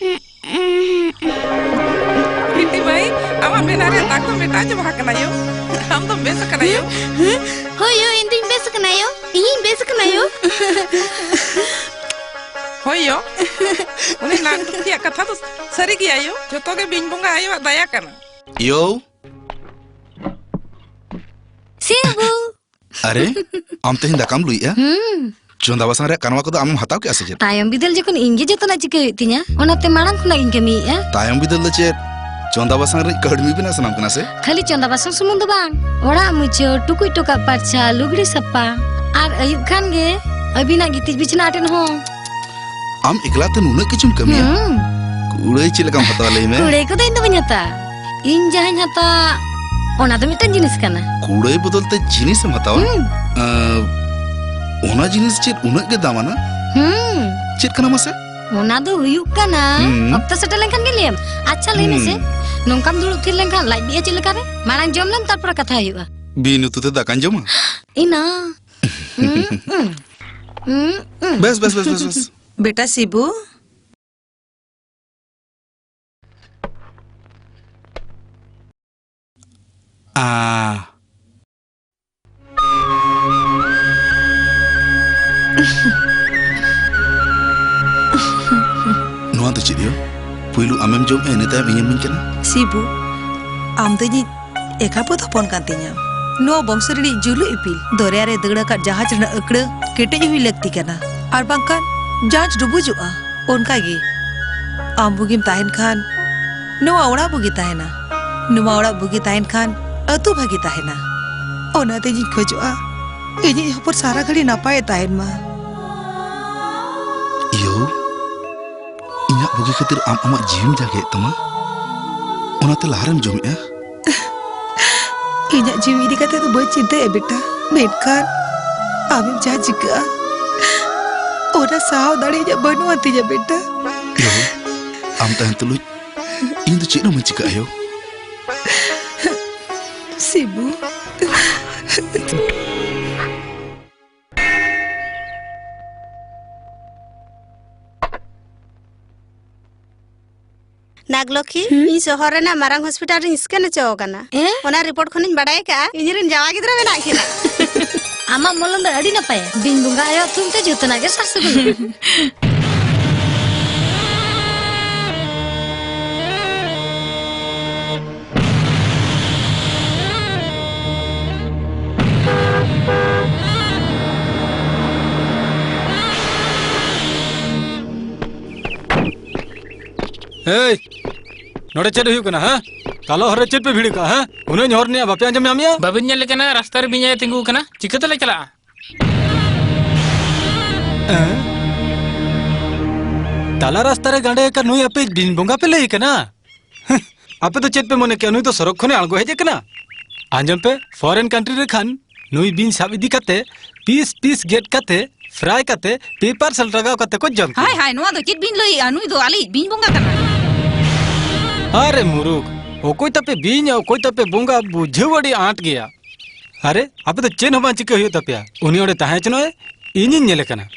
ᱵᱤᱴᱤ ᱢᱟᱹᱭ, ᱟᱢᱟᱜ ᱢᱮᱫᱦᱟ ᱨᱮ ᱫᱟᱜ ᱫᱚ ᱢᱮᱴᱟᱣ ᱪᱟᱵᱟ ᱟᱠᱟᱱᱟ ᱭᱳ᱾ ᱟᱢ ᱫᱚᱢ ᱵᱮᱥ ᱟᱠᱟᱱᱟ ᱭᱳ᱾ ᱦᱩᱸ? ᱦᱳᱭ ᱭᱳ, ᱤᱧ ᱫᱩᱧ ᱵᱮᱥ ᱟᱠᱟᱱᱟ ᱭᱳ᱾ ᱤᱧᱤᱧ ᱵᱮᱥ ᱟᱠᱟᱱᱟ ᱭᱳ᱾ ᱦᱳᱭ ᱭᱳ, ᱩᱱᱤ ᱱᱟᱜ ᱨᱮᱭᱟᱜ ᱠᱟᱛᱷᱟ ᱫᱚ ᱥᱟᱹᱨᱤ ᱜᱮᱭᱟ ᱭᱳ᱾ ᱡᱚᱛᱚ ᱜᱮ ᱵᱤᱧ ᱵᱚᱸᱜᱟ ᱟᱭᱳᱣᱟᱜ ᱫᱟᱭᱟ ᱠᱟᱱᱟ᱾ ᱭᱳ᱾ ᱥᱤᱵᱩ᱾ ᱟᱨᱮ, ᱟᱢ ᱛᱮᱦᱮᱧ ᱫᱟᱠᱟᱢ ᱞᱩᱭᱮᱜᱼᱟ? ᱦᱩᱸ᱾ ᱪᱚᱸᱫᱟ ᱵᱟᱥᱟᱝ ᱨᱮᱭᱟᱜ ᱠᱟᱱᱣᱟ ᱠᱚᱫᱚ ᱟᱢᱮᱢ ᱦᱟᱛᱟᱣ ᱠᱮᱜᱼᱟ ᱥᱮ ᱪᱮᱫ? ᱛᱟᱭᱚᱢ ᱵᱤᱫᱟᱹᱞ ᱡᱚᱠᱷᱚᱱ ᱤᱧ ᱜᱮ ᱡᱚᱛᱚᱱᱟᱜ ᱪᱤᱠᱟᱹ ᱦᱩᱭᱩᱜ ᱛᱤᱧᱟ, ᱚᱱᱟᱛᱮ ᱢᱟᱲᱟᱝ ᱠᱷᱚᱱᱟᱜ ᱤᱧ ᱠᱟᱹᱢᱤᱭᱮᱜᱼᱟ᱾ ᱛᱟᱭᱚᱢ ᱵᱤᱫᱟᱹᱞ ᱫᱚ ᱪᱮᱫ ᱪᱚᱸᱫᱟ ᱵᱟᱥᱟᱝ ᱨᱤᱱᱤᱡ ᱠᱟᱹᱲᱢᱤ ᱵᱮᱱᱟᱜ ᱥᱟᱱᱟᱢ ᱠᱟᱱᱟ ᱥᱮ? ᱠᱷᱟᱹᱞᱤ ᱪᱚᱸᱫᱟ ᱵᱟᱥᱟᱝ ᱥᱩᱢᱩᱝ ᱫᱚ ᱵᱟᱝ, ᱚᱲᱟᱜ ᱢᱩᱪᱷᱟᱹᱣ, ᱴᱩᱠᱩᱡ ᱴᱚᱠᱟᱜ ᱯᱟᱨᱪᱷᱟ, ᱞᱩᱜᱽᱲᱤ ᱥᱟᱯᱷᱟ, ᱟᱨ ᱟᱹᱭᱩᱵ ᱠᱷᱟᱱ ᱜᱮ ᱟᱹᱵᱤᱱᱟᱜ ᱜᱤᱛᱤᱡ ᱵᱤᱪᱷᱱᱟᱹ ᱟᱴᱮᱫ ᱦᱚᱸ᱾ ᱟᱢ ᱮᱠᱞᱟ ᱛᱮ ᱱᱩᱱᱟᱹᱜ ᱠᱤᱪᱷᱩᱢ ᱠᱟᱹᱢᱤᱭᱟ? ᱦᱩᱸ᱾ ᱠᱩᱲᱟᱹᱭ ᱪᱮᱫ ᱞᱮᱠᱟᱢ ᱦᱟᱛᱟᱣᱟ ᱞᱟᱹᱭ ᱢᱮ? ᱠᱩᱲᱟᱹᱭ ᱠᱚᱫᱚ ᱤᱧ ᱫᱚ ᱵᱟᱹᱧ ᱦᱟᱛᱟᱣᱟ᱾ ᱤᱧ ᱡᱟᱦᱟᱸᱧ ᱦᱟᱛᱟᱣᱟ, ᱚᱱᱟ ᱫᱚ ᱢᱤᱫᱴᱟᱝ ᱡᱤᱱᱤᱥ ᱠᱟᱱᱟ᱾ ᱠᱩᱲᱟᱹᱭ ᱵᱚᱫᱚᱞ ᱛᱮ ᱡᱤᱱᱤᱥ ᱮᱢ ᱦᱟᱛᱟᱣᱟ? ᱦᱩᱸ᱾ ᱟᱸ, ᱚᱱᱟ ᱡᱤᱱᱤᱥ ᱪᱮᱫ ᱩᱱᱟᱹᱜ ᱜᱮ ᱫᱟᱢᱟᱱᱟ? ᱦᱩᱸ᱾ ᱪᱮᱫ ᱠᱟᱱᱟ ᱢᱟᱥᱮ? ᱚᱱᱟ ᱫᱚ ᱦᱩᱭᱩᱜ ᱠᱟᱱᱟ, ᱦᱩᱸ᱾ ᱚᱠᱛᱚ ᱥᱮᱴᱮᱨ ᱞᱮᱱᱠᱷᱟᱱ ᱜᱮ ᱞᱟᱹᱭᱟᱢ᱾ ᱟᱪᱪᱷᱟ, ᱞᱟᱹᱭ ᱢᱮᱥᱮ, ᱦᱩᱸ᱾ ᱱᱚᱝᱠᱟᱢ ᱫᱩᱲᱩᱵ ᱛᱷᱤᱨ ᱞᱮᱱᱠᱷᱟᱱ ᱞᱟᱡ ᱵᱤᱜᱼᱟ ᱪᱮᱫ ᱞᱮᱠᱟᱨᱮ? ᱢᱟᱲᱟᱝ ᱡᱚᱢ ᱞᱮᱢ, ᱛᱟᱨᱯᱚᱨᱮ ᱠᱟᱛᱷᱟ ᱦᱩᱭᱩᱜᱼᱟ᱾ ᱵᱤᱱ ᱩᱛᱩ ᱛᱮ ᱫᱟᱠᱟᱧ ᱡᱚᱢᱟ? ᱤᱱᱟ᱾ ᱩᱸ, ᱩᱸ᱾ ᱩᱸ, ᱩᱸ᱾ ᱵᱮᱥ, ᱵᱮᱥ, ᱵᱮᱥ, ᱵᱮᱥ, ᱵᱮᱥ᱾ ᱵᱮᱴᱟ ᱥᱤᱵᱩ᱾ ᱟ᱾ ᱱᱚᱣᱟ ᱫᱚ ᱪᱮᱫ ᱭᱳ? ᱯᱩᱭᱞᱩ ᱟᱢᱮᱢ ᱡᱚᱢᱮᱜᱼᱟ, ᱤᱱᱟᱹ ᱛᱟᱭᱚᱢ ᱤᱧᱮᱢ ᱤᱢᱟᱹᱧ ᱠᱟᱱᱟ? ᱥᱤᱵᱩ, ᱟᱢ ᱫᱚ ᱤᱧᱤᱡ ᱮᱠᱟᱯᱚᱫ ᱦᱚᱯᱚᱱ ᱠᱟᱱ ᱛᱤᱧᱟᱢ᱾ ᱱᱚᱣᱟ ᱵᱚᱝᱥᱚ ᱨᱤᱱᱤᱡ ᱡᱩᱞᱩ ᱤᱯᱤᱞ᱾ ᱫᱚᱨᱭᱟ ᱨᱮ ᱫᱟᱹᱲ ᱟᱠᱟᱫ ᱡᱟᱦᱟᱡᱽ ᱨᱮᱱᱟᱜ ᱟᱹᱠᱲᱟᱹ ᱠᱮᱴᱮᱡ ᱦᱩᱭ ᱞᱟᱹᱠᱛᱤ ᱠᱟᱱᱟ, ᱟᱨ ᱵᱟᱝᱠᱷᱟᱱ ᱡᱟᱦᱟᱡᱽ ᱰᱩᱵᱩᱡᱚᱜᱼᱟ᱾ ᱚᱱᱠᱟ ᱜᱮ, ᱟᱢ ᱵᱩᱜᱤᱢ ᱛᱟᱦᱮᱱ ᱠᱷᱟᱱ, ᱱᱚᱣᱟ ᱚᱲᱟᱜ ᱵᱩᱜᱤ ᱛᱟᱦᱮᱱᱟ᱾ ᱱᱚᱣᱟ ᱚᱲᱟᱜ ᱵᱩᱜᱤ ᱛᱟᱦᱮᱱ ᱠᱷᱟᱱ, ᱟᱹᱛᱩ ᱵᱷᱟᱹᱜᱤ ᱛᱟᱦᱮᱱᱟ᱾ ᱚᱱᱟᱛᱮ ᱤᱧᱤᱧ ᱠᱷᱚᱡᱚᱜᱼᱟ, ᱤᱧᱤᱡ ᱦᱚᱯᱚᱱ ᱥᱟᱨᱟ ᱜᱷᱟᱹᱲᱤ ᱱᱟᱯᱟᱭᱮ ᱛᱟᱦᱮᱱ ᱢᱟ᱾ ᱤᱭᱳ, ᱤᱧᱟᱜ ᱵᱩᱜᱤ ᱠᱷᱟᱹᱛᱤᱨ ᱟᱢ ᱟᱢᱟᱜ ᱡᱤᱣᱤᱢ ᱡᱟᱸᱜᱮᱭᱮᱫ ᱛᱟᱢᱟ, ᱚᱱᱟᱛᱮ ᱞᱟᱦᱟᱨᱮᱢ ᱡᱚᱢᱮᱜᱼᱟ᱾ ᱤᱧᱟᱜ ᱡᱤᱣᱤ ᱤᱫᱤ ᱠᱟᱛᱮ ᱫᱚ ᱵᱟᱹᱧ ᱪᱤᱱᱛᱟᱹᱭᱟ ᱵᱮᱴᱟ, ᱢᱮᱱᱠᱷᱟᱱ ᱟᱢᱮᱢ ᱡᱟᱦᱟᱸ ᱪᱤᱠᱟᱹᱜᱼᱟ, ᱚᱱᱟ ᱥᱟᱦᱟᱣ ᱫᱟᱲᱮ ᱤᱧᱟᱜ ᱵᱟᱹᱱᱩᱜᱼᱟ ᱛᱤᱧᱟ ᱵᱮᱴᱟ᱾ ᱤᱭᱳ, ᱟᱢ ᱛᱟᱦᱮᱱ ᱛᱩᱞᱩᱡ ᱤᱧ ᱫᱚ ᱪᱮᱫ ᱦᱚᱸ ᱵᱟᱹᱧ ᱪᱤᱠᱟᱹᱜᱼᱟ ᱭᱳ᱾ ᱥᱤᱵᱩ᱾ ᱱᱟᱜᱽᱞᱚᱠᱷᱤ, ᱦᱩᱸ? ᱤᱧ ᱥᱚᱦᱚᱨ ᱨᱮᱱᱟᱜ ᱢᱟᱨᱟᱝ ᱦᱚᱥᱯᱤᱴᱟᱞ ᱨᱤᱧ ᱥᱠᱮᱱ ᱦᱚᱪᱚ ᱟᱠᱟᱱᱟ᱾ ᱦᱮᱸ? ᱚᱱᱟ ᱨᱤᱯᱳᱨᱴ ᱠᱷᱚᱱᱤᱧ ᱵᱟᱰᱟᱭ ᱟᱠᱟᱫᱼᱟ, ᱤᱧ ᱨᱮᱱ ᱡᱟᱶᱟᱭ ᱜᱤᱫᱽᱨᱟᱹ ᱢᱮᱱᱟᱜ ᱠᱤᱱᱟ᱾ ᱟᱢᱟᱜ ᱢᱚᱞᱚᱝ ᱫᱚ ᱟᱹᱰᱤ ᱱᱟᱯᱟᱭᱟ᱾ ᱵᱤᱧ ᱵᱚᱸᱜᱟ ᱟᱭᱳ ᱧᱩᱛᱩᱢ ᱛᱮ ᱡᱚᱛᱚᱱᱟᱜ ᱜᱮ ᱥᱟᱨ ᱥᱟᱹᱜᱩᱱ᱾ ᱮᱭ, ᱱᱚᱰᱮ ᱪᱮᱫ ᱦᱩᱭᱩᱜ ᱠᱟᱱᱟ, ᱦᱮᱸ? ᱛᱟᱞᱟ ᱦᱚᱨ ᱨᱮ ᱪᱮᱫ ᱯᱮ ᱵᱷᱤᱲ ᱠᱟᱜᱼᱟ, ᱦᱮᱸ? ᱩᱱᱟᱹᱜ ᱦᱚᱨ ᱨᱮᱭᱟᱜ ᱵᱟᱯᱮ ᱟᱸᱡᱚᱢ ᱧᱟᱢᱮᱜᱼᱟ? ᱵᱟᱵᱤᱱ ᱧᱮᱞ ᱠᱟᱱᱟ, ᱨᱟᱥᱛᱟ ᱨᱮ ᱵᱤᱧ ᱮ ᱛᱤᱸᱜᱩ ᱠᱟᱱᱟ, ᱪᱤᱠᱟᱹ ᱛᱮᱞᱮ ᱪᱟᱞᱟᱜᱼᱟ? ᱮᱸ? ᱛᱟᱞᱟ ᱨᱟᱥᱛᱟ ᱨᱮ ᱜᱟᱸᱰᱮ ᱟᱠᱟᱱ ᱱᱩᱭ ᱟᱯᱮ ᱵᱤᱧ ᱵᱚᱸᱜᱟ ᱯᱮ ᱞᱟᱹᱭ ᱠᱟᱱᱟ? ᱟᱯᱮ ᱫᱚ ᱪᱮᱫ ᱯᱮ ᱢᱚᱱᱮ ᱠᱮᱭᱟ, ᱱᱩᱭ ᱫᱚ ᱥᱚᱨᱚᱜ ᱠᱷᱚᱱᱮ ᱟᱬᱜᱚ ᱦᱮᱡ ᱟᱠᱟᱱᱟ? ᱟᱸᱡᱚᱢ ᱯᱮ, ᱯᱷᱚᱨᱮᱱ ᱠᱟᱱᱴᱨᱤ ᱨᱮ ᱠᱷᱟᱱ ᱱᱩᱭ ᱵᱤᱧ ᱥᱟᱵ ᱤᱫᱤ ᱠᱟᱛᱮ, ᱯᱤᱥ ᱯᱤᱥ ᱜᱮᱫ ᱠᱟᱛᱮ, ᱯᱷᱨᱟᱭ ᱠᱟᱛᱮ, ᱯᱮᱯᱟᱨ ᱥᱮᱞ ᱞᱟᱜᱟᱣ ᱠᱟᱛᱮ ᱠᱚ ᱡᱚᱢ ᱠᱚᱣᱟ᱾ ᱦᱟᱭ ᱦᱟᱭ, ᱱᱚᱣᱟ ᱫᱚ ᱪᱮᱫ ᱵᱤᱱ ᱞᱟᱹᱭᱮᱜᱼᱟ? ᱱᱩᱭ ᱫᱚ ᱟᱞᱮᱭᱤᱡ ᱵᱤᱧ ᱵᱚᱸᱜᱟ ᱠᱟᱱᱟᱭ᱾ ᱟᱨᱮ ᱢᱩᱨᱩᱠ, ᱚᱠᱚᱭ ᱛᱟᱯᱮ ᱵᱤᱧ ᱟᱨ ᱚᱠᱚᱭ ᱛᱟᱯᱮ ᱵᱚᱸᱜᱟ, ᱵᱩᱡᱷᱟᱹᱣ ᱟᱹᱰᱤ ᱟᱸᱴ ᱜᱮᱭᱟ᱾ ᱟᱨᱮ, ᱟᱯᱮ ᱫᱚ ᱪᱮᱫ ᱦᱚᱸ ᱵᱟᱝ ᱪᱤᱠᱟᱹ ᱦᱩᱭᱩᱜ ᱛᱟᱯᱮᱭᱟ᱾ ᱩᱱᱤ ᱚᱸᱰᱮ ᱛᱟᱦᱮᱸ ᱦᱚᱪᱚᱱᱚᱜ ᱮ, ᱤᱧᱤᱧ ᱧᱮᱞᱮ ᱠᱟᱱᱟ᱾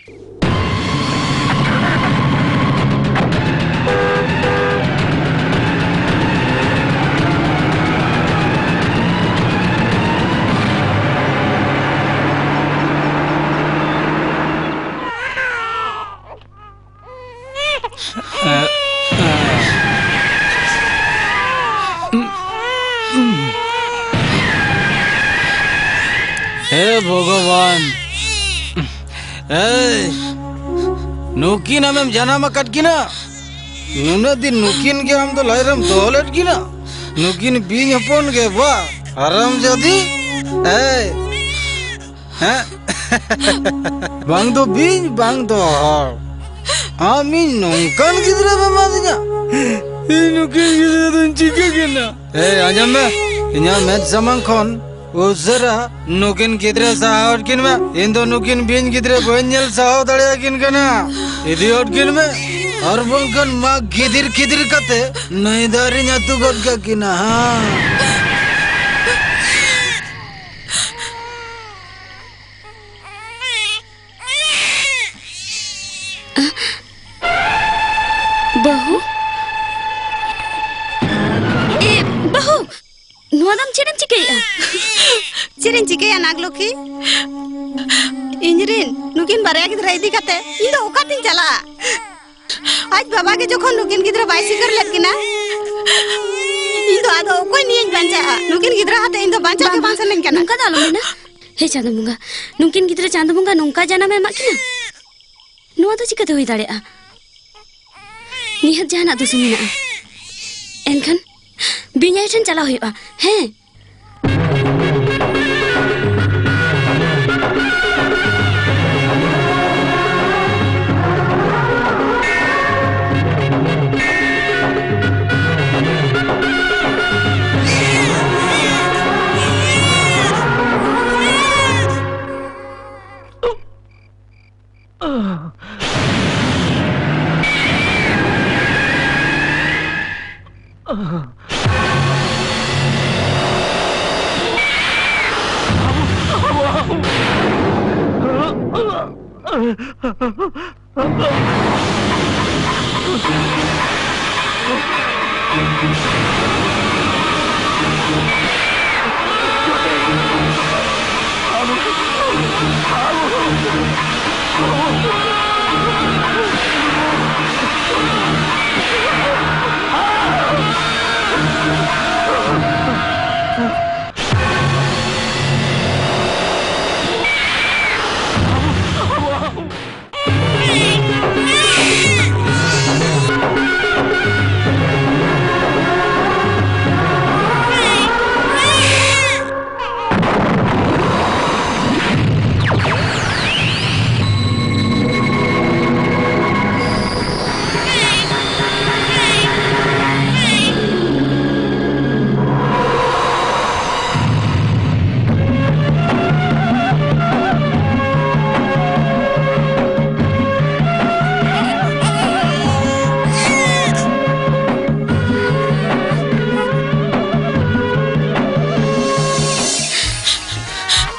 ᱦᱮ ᱵᱷᱚᱜᱚᱵᱟᱱ, ᱮᱭ, ᱱᱩᱠᱤᱱ ᱟᱢᱮᱢ ᱡᱟᱱᱟᱢ ᱟᱠᱟᱫ ᱠᱤᱱᱟ? ᱱᱩᱱᱟᱹᱜ ᱫᱤᱱ ᱱᱩᱠᱤᱱ ᱜᱮ ᱟᱢ ᱫᱚ ᱞᱟᱡ ᱨᱮᱢ ᱫᱚᱦᱚ ᱞᱮᱫ ᱠᱤᱱᱟ? ᱱᱩᱠᱤᱱ ᱵᱤᱧ ᱦᱚᱯᱚᱱ ᱜᱮ ᱵᱟ, ᱦᱟᱨᱟᱢ ᱡᱟᱫᱤ᱾ ᱮᱭ, ᱦᱮᱸ? ᱵᱟᱝ ᱫᱚ ᱵᱤᱧ, ᱵᱟᱝ ᱫᱚ ᱦᱚᱲ᱾ ᱟᱢ ᱤᱧ ᱱᱚᱝᱠᱟᱱ ᱜᱤᱫᱽᱨᱟᱹᱢ ᱮᱢᱟᱫᱤᱧᱟ? ᱤᱧ ᱱᱩᱠᱤᱱ ᱜᱤᱫᱽᱨᱟᱹ ᱫᱚᱧ ᱪᱤᱠᱟᱹ ᱠᱤᱱᱟ? ᱮᱭ, ᱟᱸᱡᱚᱢ ᱢᱮ, ᱤᱧᱟᱹᱜ ᱢᱮᱫ ᱥᱟᱢᱟᱝ ᱠᱷᱚᱱ ᱩᱥᱟᱹᱨᱟ ᱱᱩᱠᱤᱱ ᱜᱤᱫᱽᱨᱟᱹ ᱥᱟᱦᱟ ᱦᱚᱴ ᱠᱤᱱ ᱢᱮ᱾ ᱤᱧ ᱫᱚ ᱱᱩᱠᱤᱱ ᱵᱤᱧ ᱜᱤᱫᱽᱨᱟᱹ ᱵᱟᱹᱧ ᱧᱮᱞ ᱥᱟᱦᱟᱣ ᱫᱟᱲᱮᱭᱟᱠᱤᱱ ᱠᱟᱱᱟ᱾ ᱤᱫᱤ ᱦᱚᱴ ᱠᱤᱱ ᱢᱮ, ᱟᱨ ᱵᱟᱝᱠᱷᱟᱱ ᱢᱟᱜ ᱜᱤᱫᱤᱨ ᱠᱤᱫᱤᱨ ᱠᱟᱛᱮ ᱱᱟᱹᱭ ᱫᱟᱜ ᱨᱤᱧ ᱟᱹᱛᱩ ᱜᱚᱫ ᱠᱟᱠᱤᱱᱟ, ᱦᱟᱸ᱾ ᱵᱟᱹᱦᱩ? ᱱᱚᱣᱟ ᱫᱚ ᱟᱢ ᱪᱮᱫ ᱮᱢ ᱪᱤᱠᱟᱹᱭᱮᱫᱼᱟ? ᱪᱮᱫ ᱤᱧ ᱪᱤᱠᱟᱹᱭᱟ ᱱᱟᱜᱽᱞᱚᱠᱠᱷᱤ? ᱤᱧ ᱨᱤᱱ ᱱᱩᱠᱤᱱ ᱵᱟᱨᱭᱟ ᱜᱤᱫᱽᱨᱟᱹ ᱤᱫᱤ ᱠᱟᱛᱮ ᱤᱧ ᱫᱚ ᱚᱠᱟᱛᱤᱧ ᱪᱟᱞᱟᱜᱼᱟ? ᱟᱡ ᱵᱟᱵᱟ ᱜᱮ ᱡᱚᱠᱷᱚᱱ ᱱᱩᱠᱤᱱ ᱜᱤᱫᱽᱨᱟᱹ ᱵᱟᱭ ᱥᱤᱠᱟᱹᱨ ᱞᱮᱫ ᱠᱤᱱᱟ, ᱤᱧ ᱫᱚ ᱟᱫᱚ ᱚᱠᱚᱭ ᱱᱤᱭᱮᱧ ᱵᱟᱧᱪᱟᱜᱼᱟ? ᱱᱩᱠᱤᱱ ᱜᱤᱫᱽᱨᱟᱹ ᱟᱛᱮ ᱤᱧ ᱫᱚ ᱵᱟᱧᱪᱟᱣ ᱜᱮ ᱵᱟᱝ ᱥᱟᱱᱟᱧ ᱠᱟᱱᱟ᱾ ᱱᱚᱝᱠᱟ ᱫᱚ ᱟᱞᱚᱢ ᱢᱮᱱᱟ᱾ ᱦᱮ ᱪᱟᱸᱫᱚ ᱵᱚᱸᱜᱟ, ᱱᱩᱠᱤᱱ ᱜᱤᱫᱽᱨᱟᱹ ᱪᱟᱸᱫᱚ ᱵᱚᱸᱜᱟ ᱱᱚᱝᱠᱟ ᱡᱟᱱᱟᱢ ᱮ ᱮᱢᱟᱜ ᱠᱤᱱᱟ? ᱱᱚᱣᱟ ᱫᱚ ᱪᱤᱠᱟᱹᱛᱮ ᱦᱩᱭ ᱫᱟᱲᱮᱭᱟᱜᱼᱟ? ᱱᱤᱦᱟᱹᱛ ᱡᱟᱦᱟᱱᱟᱜ ᱫᱩᱥᱤ ᱢᱮᱱᱟᱜᱼᱟ᱾ ᱮᱱᱠᱷᱟᱱ ᱵᱤᱧ ᱟᱭᱳ ᱴᱷᱮᱱ ᱪᱟᱞᱟᱣ ᱦᱩᱭᱩᱜᱼᱟ᱾ ᱦᱮᱸ᱾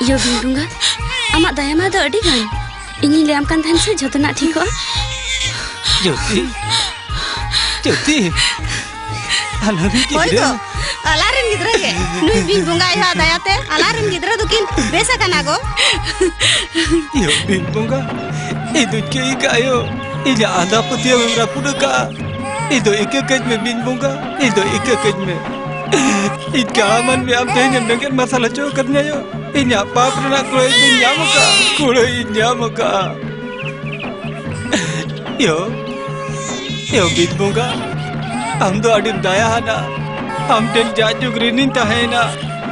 ᱤᱭᱟᱹ ᱵᱤᱧ ᱵᱚᱸᱜᱟ, ᱟᱢᱟᱜ ᱫᱟᱭᱟ ᱢᱟᱭᱟ ᱫᱚ ᱟᱹᱰᱤ ᱜᱟᱱ᱾ ᱤᱧᱤᱧ ᱞᱟᱹᱭᱟᱢ ᱠᱟᱱ ᱛᱟᱦᱮᱱ ᱥᱮ ᱡᱷᱚᱛᱚᱱᱟᱜ ᱴᱷᱤᱠᱚᱜᱼᱟ᱾ ᱡᱳᱛᱤ, ᱡᱳᱛᱤ, ᱟᱞᱚᱢ ᱦᱳᱭ ᱜᱤᱫᱽᱨᱟᱹ᱾ ᱜᱚ᱾ ᱟᱞᱟᱨᱮᱱ ᱜᱤᱫᱽᱨᱟᱹ ᱜᱮ ᱱᱩᱭ ᱵᱤᱧ ᱵᱚᱸᱜᱟ ᱟᱭᱳᱣᱟᱜ ᱫᱟᱭᱟᱛᱮ ᱟᱞᱟᱨᱮᱱ ᱜᱤᱫᱽᱨᱟᱹ ᱫᱚᱠᱤᱱ ᱵᱮᱥ ᱟᱠᱟᱱᱟ ᱜᱚ᱾ ᱤᱭᱳ ᱵᱤᱧ ᱵᱚᱸᱜᱟ, ᱤᱧ ᱫᱚᱧ ᱪᱮᱫ ᱤᱧ ᱠᱟᱜ ᱟᱭᱳ? ᱤᱧᱟᱹᱜ ᱟᱸᱫᱷᱟ ᱯᱟᱹᱛᱭᱟᱹᱣ ᱮᱢ ᱨᱟᱹᱯᱩᱫ ᱟᱠᱟᱜᱼᱟ᱾ ᱤᱧ ᱫᱚ ᱤᱠᱟᱹ ᱠᱟᱹᱧ ᱢᱮ ᱵᱤᱧ ᱵᱚᱸᱜᱟ, ᱤᱧ ᱫᱚ ᱤᱠᱟᱹ ᱠᱟᱹᱧ ᱢᱮ᱾ ᱤᱧ ᱠᱟᱲᱟ ᱢᱟᱹᱱᱢᱤ ᱟᱢ ᱛᱮᱦᱮᱧ ᱮᱢ ᱵᱮᱸᱜᱮᱫ ᱢᱟᱨᱥᱟᱞ ᱦᱚᱪᱚ ᱟᱠᱟᱫᱤᱧᱟ ᱭᱳ᱾ ᱤᱧᱟᱹᱜ ᱯᱟᱯ ᱨᱮᱱᱟᱜ ᱠᱩᱲᱟᱹᱭ ᱫᱚᱧ ᱧᱟᱢ ᱟᱠᱟᱫᱼᱟ, ᱠᱩᱲᱟᱹᱭ ᱤᱧ ᱧᱟᱢ ᱟᱠᱟᱫᱼᱟ᱾ ᱭᱳ, ᱭᱳ ᱵᱤᱧ ᱵᱚᱸᱜᱟ, ᱟᱢ ᱫᱚ ᱟᱹᱰᱤᱢ ᱫᱟᱭᱟᱦᱟᱱᱟ᱾ ᱟᱢ ᱴᱷᱮᱱ ᱡᱟᱜ ᱡᱩᱜᱽ ᱨᱤᱱᱤᱧ ᱛᱟᱦᱮᱸᱭᱮᱱᱟ᱾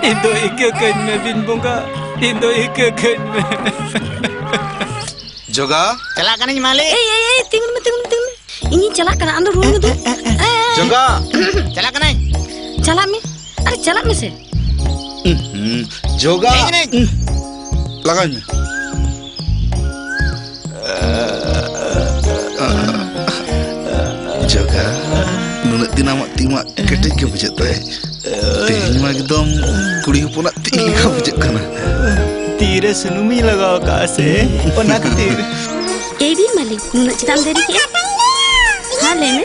ᱤᱧ ᱫᱚ ᱤᱠᱟᱹ ᱠᱟᱹᱧ ᱢᱮ ᱵᱤᱧ ᱵᱚᱸᱜᱟ, ᱤᱧ ᱫᱚ ᱤᱠᱟᱹ ᱠᱟᱹᱧ ᱢᱮ᱾ ᱡᱚᱜᱟ᱾ ᱪᱟᱞᱟᱜ ᱠᱟᱹᱱᱟᱹᱧ ᱢᱟᱹᱞᱤᱠ᱾ ᱮᱭ, ᱮᱭ, ᱮᱭ, ᱛᱤᱸᱜᱩᱱ ᱢᱮ, ᱛᱤᱸᱜᱩᱱ ᱢᱮ, ᱛᱤᱸᱜᱩᱱ ᱢᱮ᱾ ᱤᱧᱤᱧ ᱪᱟᱞᱟᱜ ᱠᱟᱱᱟ, ᱟᱢ ᱫᱚ ᱨᱩᱣᱟᱹᱲ ᱢᱮ ᱫᱩ᱾ ᱮ, ᱮ, ᱮ, ᱮ᱾ ᱮ, ᱮ᱾ ᱡᱚᱜᱟ᱾ ᱮ, ᱮ᱾ ᱪᱟᱞᱟᱜ ᱠᱟᱹᱱᱟᱹᱧ᱾ ᱪᱟᱞᱟᱜ ᱢᱮ᱾ ᱟᱨᱮ, ᱪᱟᱞᱟᱜ ᱢᱮ ᱥᱮ᱾ ᱩᱸᱦᱩᱸ, ᱡᱚᱜᱟ᱾ ᱦᱮᱡ ᱠᱟᱹᱱᱟᱹᱧ᱾ ᱩᱸᱦ᱾ ᱞᱟᱜᱟᱣᱤᱧ ᱢᱮ᱾ ᱡᱚᱜᱟ, ᱱᱩᱱᱟᱹᱜ ᱫᱤᱱ ᱟᱢᱟᱜ ᱛᱤ ᱢᱟ ᱠᱮᱴᱮᱡ ᱜᱮ ᱵᱩᱡᱷᱟᱹᱜ ᱛᱟᱦᱮᱸᱫ᱾ ᱛᱮᱦᱮᱧ ᱢᱟ ᱮᱠᱫᱚᱢ ᱠᱩᱲᱤ ᱦᱚᱯᱚᱱᱟᱜ ᱛᱤ ᱞᱮᱠᱟ ᱵᱩᱡᱷᱟᱹᱜ ᱠᱟᱱᱟ᱾ ᱛᱤᱨᱮ ᱥᱩᱱᱩᱢᱤᱧ ᱞᱟᱜᱟᱣ ᱠᱟᱜᱼᱟ ᱥᱮ, ᱚᱱᱟ ᱠᱷᱟᱹᱛᱤᱨ᱾ ᱮᱭ ᱵᱤᱨ ᱢᱟᱹᱞᱤᱠ, ᱱᱩᱱᱟᱹᱜ ᱪᱮᱫᱟᱜ ᱮᱢ ᱫᱮᱨᱤ ᱠᱮᱜᱼᱟ? ᱦᱮᱸ, ᱞᱟᱹᱭ ᱢᱮ᱾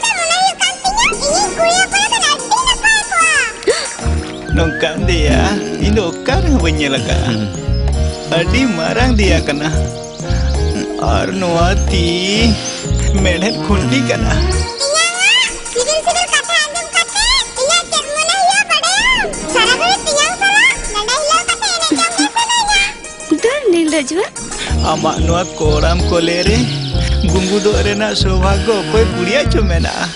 ᱱᱚᱝᱠᱟᱱ ᱫᱮᱭᱟ ᱤᱧ ᱫᱚ ᱚᱠᱟ ᱨᱮᱦᱚᱸ ᱵᱟᱹᱧ ᱧᱮᱞ ᱟᱠᱟᱫᱼᱟ᱾ ᱟᱹᱰᱤ ᱢᱟᱨᱟᱝ ᱫᱮᱭᱟ ᱠᱟᱱᱟ᱾ ᱟᱨ ᱱᱚᱣᱟ ᱛᱤ ᱢᱮᱲᱦᱮᱫ ᱠᱷᱩᱱᱴᱤ ᱠᱟᱱᱟ᱾ ᱤᱧᱟᱝ ᱥᱤᱵᱤᱞ ᱥᱤᱵᱤᱞ ᱠᱟᱛᱷᱟ ᱟᱸᱡᱚᱢ ᱠᱟᱛᱮ ᱤᱧᱟᱹᱜ ᱪᱮᱫ ᱢᱚᱱᱮ ᱦᱩᱭᱩᱜᱼᱟ ᱵᱟᱰᱟᱭᱟᱢ? ᱥᱟᱨᱟ ᱜᱷᱟᱹᱲᱤᱡ ᱛᱮᱧᱟᱝ ᱥᱟᱞᱟᱜ ᱱᱚᱰᱮ ᱦᱤᱞᱟᱹᱣ ᱠᱟᱛᱮ ᱮᱱᱮᱡ ᱡᱚᱝ ᱜᱮ ᱥᱟᱱᱟᱧᱟ᱾ ᱫᱟᱹᱲ ᱱᱤᱞᱟᱹᱡᱩᱜ᱾ ᱟᱢᱟᱜ ᱱᱚᱣᱟ ᱠᱚᱲᱟᱢ ᱠᱚᱞᱮ ᱨᱮ ᱜᱩᱸᱜᱩ ᱫᱚᱜ ᱨᱮᱱᱟᱜ ᱥᱳᱵᱷᱟᱜᱽᱜᱚ ᱚᱠᱚᱭ ᱠᱩᱲᱤᱭᱟᱜ ᱪᱚ ᱢᱮᱱᱟᱜᱼᱟ?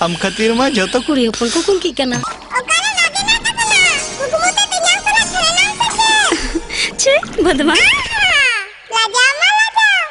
ᱟᱢ ᱠᱷᱟᱹᱛᱤᱨ ᱢᱟ ᱡᱷᱚᱛᱚ ᱠᱩᱲᱤ ᱦᱚᱯᱚᱱ ᱠᱚ ᱠᱩᱝᱠᱤᱜ ᱠᱟᱱᱟ᱾ ᱚᱠᱟᱨᱮ ᱞᱟᱫᱮ ᱱᱟᱴᱚᱠ ᱠᱟᱱᱟ? ᱠᱩᱠᱢᱩ ᱛᱮ ᱛᱮᱧᱟᱝ ᱥᱟᱞᱟᱜ ᱠᱷᱮᱞᱱᱟᱢ ᱥᱮ ᱪᱮᱫ? ᱪᱮ, ᱵᱚᱫᱢᱟᱥ᱾ ᱞᱟᱡᱟᱣ ᱢᱟ ᱞᱟᱡᱟᱣ᱾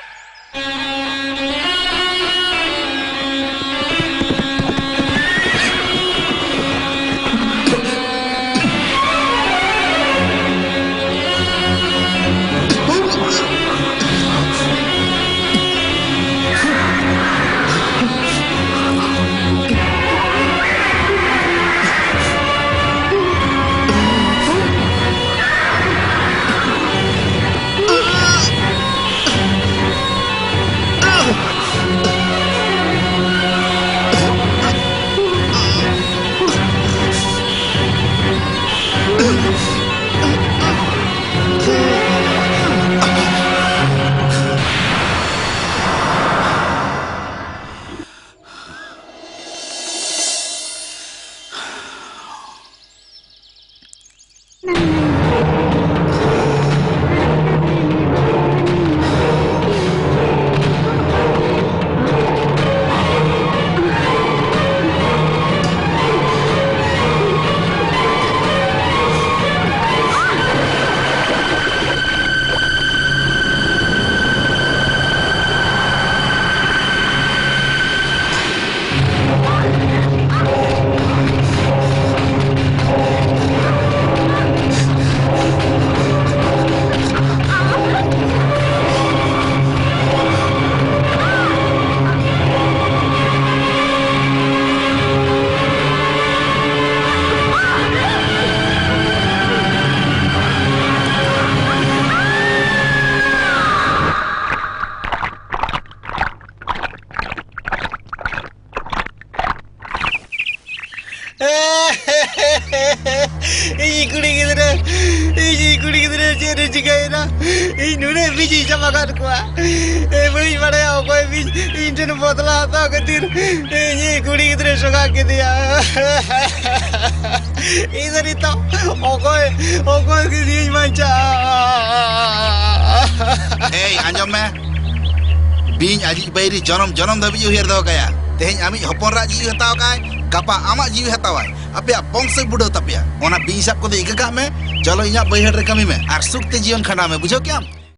ᱤᱧ ᱠᱩᱲᱤ ᱜᱤᱫᱽᱨᱟᱹ, ᱤᱧ ᱠᱩᱲᱤ ᱜᱤᱫᱽᱨᱟᱹ ᱪᱮᱫ ᱮ ᱪᱤᱠᱟᱹᱭᱮᱱᱟ? ᱤᱧ ᱱᱩᱱᱟᱹᱜ ᱵᱤᱡ ᱤᱧ ᱪᱟᱵᱟ ᱠᱟᱫ ᱠᱚᱣᱟ᱾ ᱮ, ᱵᱟᱹᱧ ᱵᱟᱲᱟᱭᱟ ᱚᱠᱚᱭ ᱵᱤᱡ ᱤᱧ ᱴᱷᱮᱱ ᱵᱚᱫᱞᱟ ᱦᱟᱛᱟᱣ ᱠᱷᱟᱹᱛᱤᱨ ᱤᱧ ᱠᱩᱲᱤ ᱜᱤᱫᱽᱨᱟᱹ ᱥᱚᱜᱟ ᱠᱮᱫᱮᱭᱟ᱾ ᱤᱧ ᱫᱚ ᱱᱤᱛᱚᱜ ᱚᱠᱚᱭ, ᱚᱠᱚᱭ ᱠᱤᱫᱤᱧ ᱵᱟᱧᱪᱟᱣ? ᱮᱭ, ᱟᱸᱡᱚᱢ ᱢᱮ᱾ ᱵᱤᱧ ᱟᱡᱤᱡ ᱵᱟᱹᱭᱨᱤ ᱡᱚᱱᱚᱢ ᱡᱚᱱᱚᱢ ᱫᱷᱟᱹᱵᱤᱡ ᱩᱭᱦᱟᱹᱨ ᱫᱚᱦᱚ ᱠᱟᱭᱟ᱾ ᱛᱮᱦᱮᱧ ᱟᱢᱤᱡ ᱦᱚᱯᱚᱱ ᱨᱟᱜ ᱡᱤᱣᱤ ᱦᱟᱛᱟᱣ ᱠᱟᱭ, ᱜᱟᱯᱟ ᱟᱢᱟᱜ ᱡᱤᱣᱤ ᱦᱟᱛᱟᱣᱟᱭ᱾ ᱟᱯᱮᱭᱟᱜ ᱵᱚᱝᱥᱚ ᱵᱩᱰᱟᱹᱣ ᱛᱟᱯᱮᱭᱟ᱾ ᱚᱱᱟ ᱵᱤᱧ ᱥᱟᱵ ᱠᱚᱫᱚ ᱤᱠᱟᱹ ᱠᱟᱜ ᱢᱮ᱾ ᱪᱚᱞᱚ, ᱤᱧᱟᱜ ᱵᱟᱹᱭᱦᱟᱹᱲ ᱨᱮ ᱠᱟᱹᱢᱤ ᱢᱮ ᱟᱨ ᱥᱩᱠ ᱛᱮ ᱡᱤᱭᱚᱱ ᱠᱷᱟᱸᱰᱟᱣ ᱢᱮ, ᱵᱩᱡᱷᱟᱹᱣ ᱠᱮᱜᱼᱟᱢ?